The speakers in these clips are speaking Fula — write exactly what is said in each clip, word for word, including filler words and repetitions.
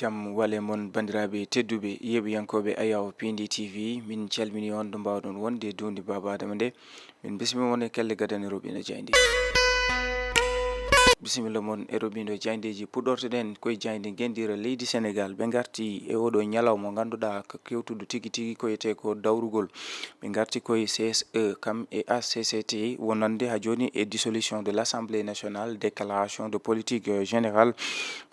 Jam wale mon, banndiraaɓe tedduɓe, yeeɓiyankooɓe Ayaw P N D T V, min calmini on ɗo mbaawɗon wonde duundi Baaba Adama nde. Min bismi mon e kelle gadane roɓino jayndi. Bisimilla mon e roɓindo jayndeeji. Puɗɗortoɗen koye jaynde ngenndire leydi Senegaal. Ɓe ngarti e oɗo ñalawma mo ngannduɗaa ko kewtuɗo tigi tigi ko wiyetee ko dawrugol. Ɓe ngarti koye C S E kam e H C C T wonande haa jooni e dissolution de l'Assemblée nationale, déclaration de politique, euh, générale.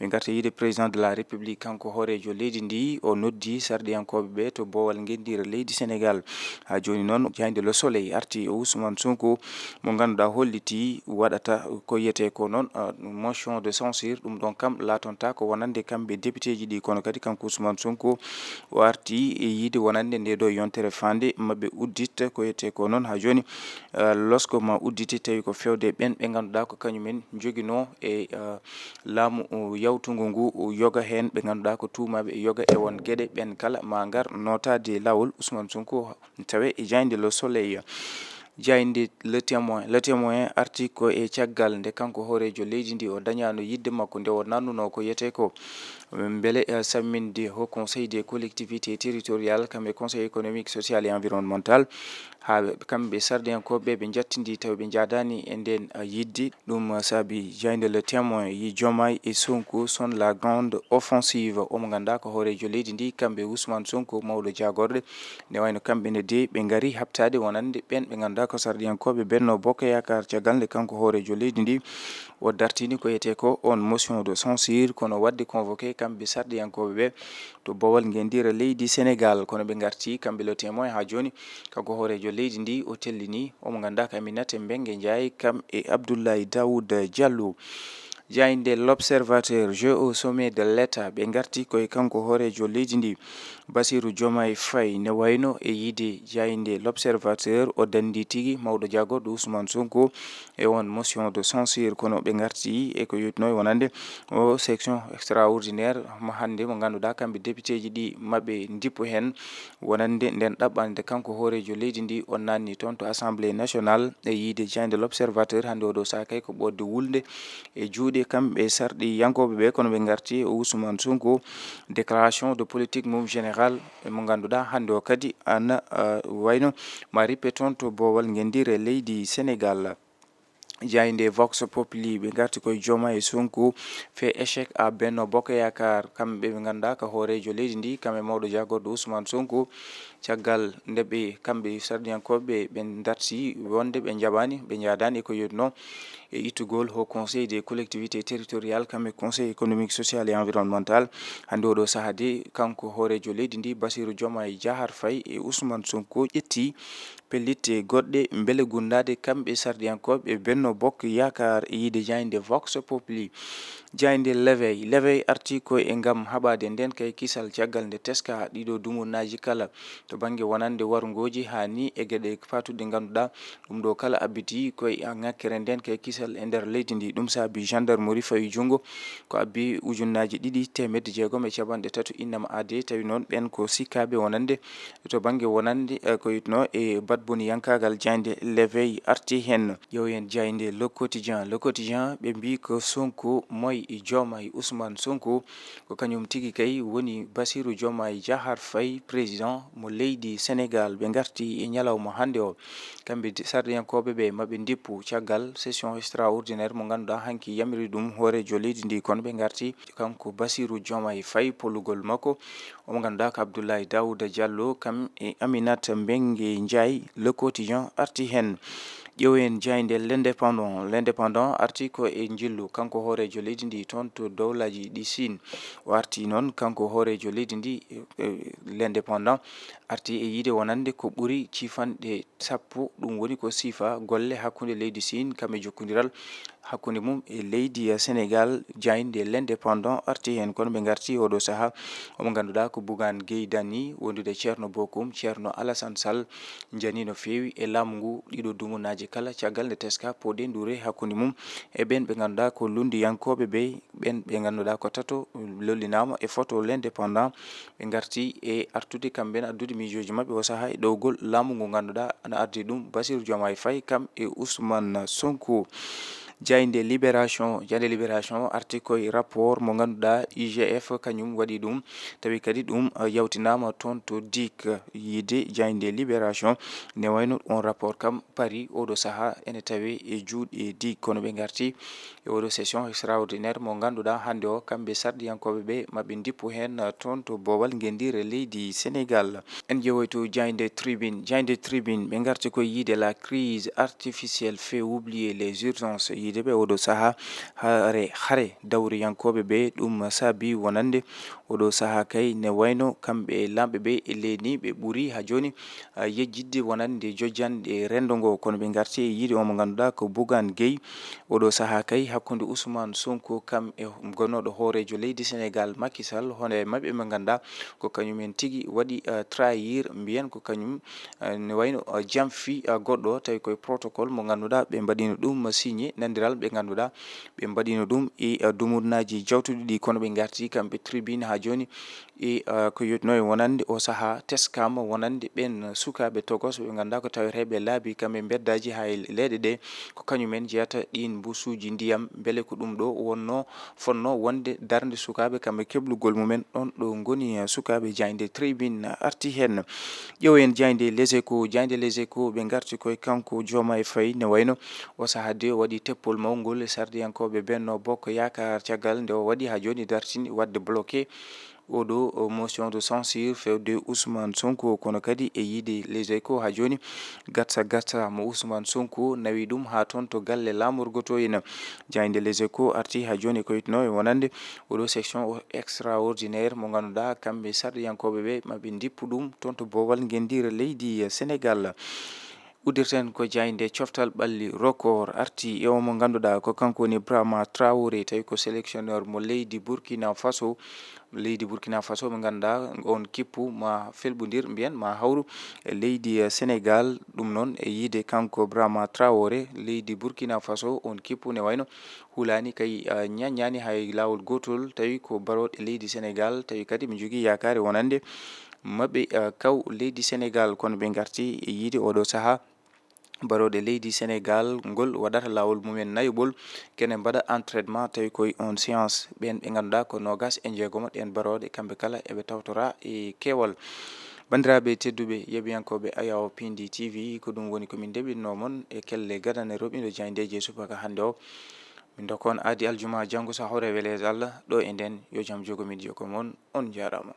Ɓe ngarti yiide président de la République, kanko hooreejo leydi ndi, o noddi sarɗiyankooɓe ɓe to boowal ngenndire leydi Senegaal. Haa jooni noon, jaynde Le Soleil arti e Ousmane Sonko, mo ngannduɗaa holliti waɗata ko wiyetee ko noon, ah, motion de censure. Ɗum ɗon kam laatonta ko wonande kamɓe députéji ɗi, kono kadi kanko Ousmane Sonko o arti e yiide wonande nde ɗo yontere faande maɓɓe uddit ko wiyetee ko noon haa jooni, ah, losko ma udditi tawi ko fewde ɓen ɓe ngannduɗaa ko kañumen njoginoo e, ah, laamu, o, yawtungu ngu, o, yoga heen ɓe ngannduɗaa ko tuumaaɓe e yoga e won geɗe. Ɓen kala ma ngar nootaade laawol Ousmane Sonko tawe e jaynde Le Soleil. Jaynde Le Témoin, Le Témoin arti ko e caggal nde kanko hooreejo leydi ndi o dañaano yiɗde makko nde o nannunoo ko wiyetee ko mbele, eh, samminde Haut Conseil des collectivités territoriales kam e Conseil économique, social et environnemental. Haa ɓe, kamɓe sarɗiyankooɓe ɓe njattindi tawi ɓe njaadaani e nden, eh, yiɗde. Ɗum saabi jaynde Le Témoin yi Diomaye et Sonko sonne la grande offensive. Omo ngannduɗaa ko hooreejo leydi ndi, kamɓe Ousmane Sonko, mawɗo jaagorɗe, ne wayno kamɓe ne de ɓe ngari haɓtaade wonande ɓen ɓe ngannduɗaa ko sarɗiyankooɓe Benno Bokk Yaakaar, caggal nde kanko hooreejo leydi ndi o dartini ko wiyetee ko on motion de censure, kono waɗde convoqué kamɓe sarɗiyankooɓe ɓe to boowal ngenndire leydi Senegaal. Kono ɓe ngarti kamɓe Le Témoin haa jooni, kanko hooreejo leydi ndi o tellini, omo ngannduɗaa ko Aminata Mbengue Ndiaye kam e Abdoulaye Daouda Diallo. Jaynde L'Observateur, jeu au sommet de l'État, ɓe ngarti koye kanko hooreejo leydi ndi, Bassirou Diomaye Faye, ne wayno e yiide jaynde L'Observateur, o danndi tigi mawɗo jaagorɗo Ousmane Sonko e on motion de censure, kono ɓe ngarti e ko yotnoo e wonande o section extraordinaire mo hannde mo ngannduɗaa kamɓe députéji ɗi maɓɓe ndippo heen wonande nden ɗaɓɓande kanko hooreejo leydi ndi o naanni toon to Assemblée nationale. E yiide jaynde L'Observateur hannde oɗo saha kay ko ɓoodde wulnde e juuɗe kamɓe sarɗiyankooɓe ɓe, kono ɓe ngarti e Ousmane Sonko déclaration de politique mum générale mo ngannduɗaa hannde o kadi ana, ah, wayno ma rippe toon to boowal ngenndire leydi Senegaal. Jaynde Vox Populi, ɓe ngarti koye Diomaye e Sonko fait échec à Benno Bokk Yaakaar. Kamɓe ɓe ngannduɗaa ko hooreejo leydi ndi, kamɓe mawɗo jaagorɗo Ousmane Sonko, caggal nde ɓe, kamɓe sarɗiyankooɓe ɓe ndarti wonde ɓe njaɓaani, ɓe njaadaani e ko yotnoo e ittugol Haut Conseil des collectivités territoriales, kamɓe Conseil économique, social et environnemental. Hannde oɗo saha de, kanko hooreejo leydi ndi, Bassirou Diomaye Diakhar Faye e Ousmane Sonko ƴetti pellitte goɗɗe mbele gunndaade kamɓe sarɗiyankooɓe Benno Bokk Yaakaar e yiide jaynde Vox Populi. Jaynde L'Éveil, L'Éveil arti ko e ngam haɓaade nden kay kisal caggal nde teska ɗiɗo dumunnaaji kala to bannge wonande warngooji haa ni e geɗe paatuɗe ngannduɗaa ɗum ɗo kala abbiti koye ŋakkere nden kay kisal e nder leydi ndi. Ɗum saabi gendarmerie fawi junngo ko abbi ujunnaaji ɗiɗi teemedde jeegom e capanɗe tati innama aade, tawi noon ɓen ko sikkaaɓe wonande to bannge wonande, eh, ko yitno e badboniyankaagal. Jaynde L'Éveil arti heen. Ƴeewen jaynde Le Quotidien. Le Quotidien, ɓe mbii ko Sonko moy e Diomaye, Ousmane Sonko, ko kañum tigi kay woni Bassirou Diomaye Diakhar Faye, président mo leydi Senegaal. Ɓe ngarti e ñalawma hannde o. Kamɓe di-, sarɗiyankooɓe ɓe, maɓe ndippu caggal session extraordinaire mo ngannduɗaa hanki yamiri ɗum hooreejo leydi ndi. Kono ɓe ngarti kanko Bassirou Diomaye Faye, polugol makko, omo ngannduɗaa ko Abdoulaye Daouda Diallo, kam e Aminata Mbengue Ndiaye. Le Quotidien arti heen. Ƴeewen jaynde L'Indépendant. L'Indépendant arti ko e njillu kanko hooreejo leydi ndi toon to dowlaaji ɗi Siin. O arti noon kanko hooreejo leydi ndi, eh, eh, L'Indépendant arti e yiide wonande ko ɓuri ciifanɗe sappo, ɗum woni ko siifa golle hakkunde leydi Siin kam e jokkondiral hakkunde mum e leydi Senegaal. Jaynde L'Indépendant arti heen, kono ɓe ngarti oɗo saha omo ngannduɗaa ko Bougane Gueye Dany wondude Thierno Bocoum, Thierno Alassane Sall, njani no feewi e laamu ngu ɗiɗo dumunnaaji kala, caggal nde teska pooɗe nduure hakkunde mum e ɓen ɓe ngannduɗaa ko lunndiyankooɓe ɓe, ɓen ɓe ngannduɗaa ko tato lollinaama e photo L'Indépendant. Ɓe ngarti e artude kamɓe ne addude miijooji maɓɓe o saha e ɗowgol laamu ngu ngannduɗaa ana ardi ɗum Bassirou Diomaye Faye kam e Ousmane Sonko. Jaaynde Libération, jaaynde Libération arti koye rapport mo ngannduɗaa I G F kañum waɗi ɗum, tawi kadi ɗum, eh, yawtinaama toon to D I C. Yiide jaaynde Libération, ne wayno on rapport kam parii oɗo sahaa ene tawe e juuɗe D I C, kono ɓe ngarti e oɗo session extraordinaire mo ngannduɗaa hannde o, kamɓe sarɗiyankooɓe ɓe maɓe ndippu heen, eh, toon to boowal ngenndiire leydi Sénégal. En ƴeewoyto jaaynde Tribune. Jaaynde Tribune, ɓe ngarti ko yiide la crise artificielle fait oublier les urgences. Yiide ɓe oɗo sahaa, hare, hare dawriyankooɓe ɓe, ɗum saabi wonande oɗo sahaa kay ne wayno kamɓe e laamɓe ɓe e leydi ɓe ɓuri haa jooni, ah, yejjitde wonande jojjanɗe renndo ngo. Kono ɓe ngarti e yiide o mo ngannduɗaa ko Bougane Gueye. Oɗo sahaa kay hakkunde Ousmane Sonko kam e gonnooɗo hooreejo leydi Sénégal Macky Sall, hono e maɓɓe ɓe ngannduɗaa ko kañum en tigi waɗi, eh, trahir, mbiyen ko kañum, eh, ne wayno, eh, jamfi, eh, goɗɗo, tawi koye protocole mo ngannduɗaa ɓe mbaɗino ɗum signé, nandiral ɓe ngannduɗaa ɓe mbaɗino ɗum e, eh, dumunnaaji jawtuɗi ɗi, kono ɓe ngarti kamɓe Tribune haa jooni e, eh, ko yotno e wonande o sahaa teskaama wonande ɓeen sukaaɓe tokos ɓe ngannduɗaa ko taweteeɓe laabi kamɓe mbeddaaji haa e leeɗe ɗe, ko kañum en jeyata ɗiin mbusuuji ndiyam, mbele ko ɗum ɗo wonno, fotno wonde darnde sukaaɓe kamɓe keblugol mumen ɗoon ɗo ngoni, eh, sukaaɓe. Jaaynde Tribune arti heen. Ƴeewen jaaynde Les Échos, jaaynde Les Échos ɓe ngarti koye kanko Diomaye Faye ne wayno o sahaa de o waɗi teppol mawngol e sarɗiyankooɓe Benno Bokk Yaakaar caggal nde o waɗi haa jooni dartini waɗde bloqué oɗo, o, motion de censure fewde Ousmane Sonko, kono kadi e yiide Les Échos haa jooni gatsa gatsa mo Ousmane Sonko nawi ɗum haa toon to galle laamorgo to ina. Jaaynde Les Échos arti haa jooni ko yitno e wonande oɗo session o extraordinaire mo ngannduɗaa kamɓe sarɗiyankooɓe ɓe maɓe ndippu ɗum toon to boowal ngenndiire leydi Sénégal. Uddirten ko jaaynde coftal ɓalli Record arti e o mo ngannduɗaa ko kanko woni Brahma Traoré, tawi ko sélectionneur mo leydi Burkina Faso. Leydi Burkina Faso mo ngannduɗaa on kippu ma felɓondir mbiyen ma hawru e leydi, eh, Sénégal. Ɗum noon e yiide kanko Brahma Traoré, leydi Burkina Faso on kippu ne wayno hulaani kay, eh, ñaññaani hay laawol gootol, tawi ko barooɗe leydi Sénégal, tawi kadi mi jogii yaakaare wonande maɓe, eh, kaw leydi Sénégal, kono ɓe ngarti e yiide oɗo sahaa barooɗe leydi Sénégal ngol waɗata laawol mumen nayoɓol, kene mbaɗa entraînement tawi koye on séance. Ɓeen ɓe ngannduɗaa ko noogas e jeegomo ɗeen barooɗe, kamɓe kala eɓe tawtora e keewal. Banndiraaɓe tedduɓe, yeeɓiyankooɓe Ayaw Pindi T V, ko ɗum woni ko min ndeɓinno mon e kelle gadane roɓindo jaayndeeji e subaka hannde o. Min ndokka on aadi aljuma janngo so hawre weleede Allah ɗo e nden. Yo jam jogo min jogo mon. On njaaraama.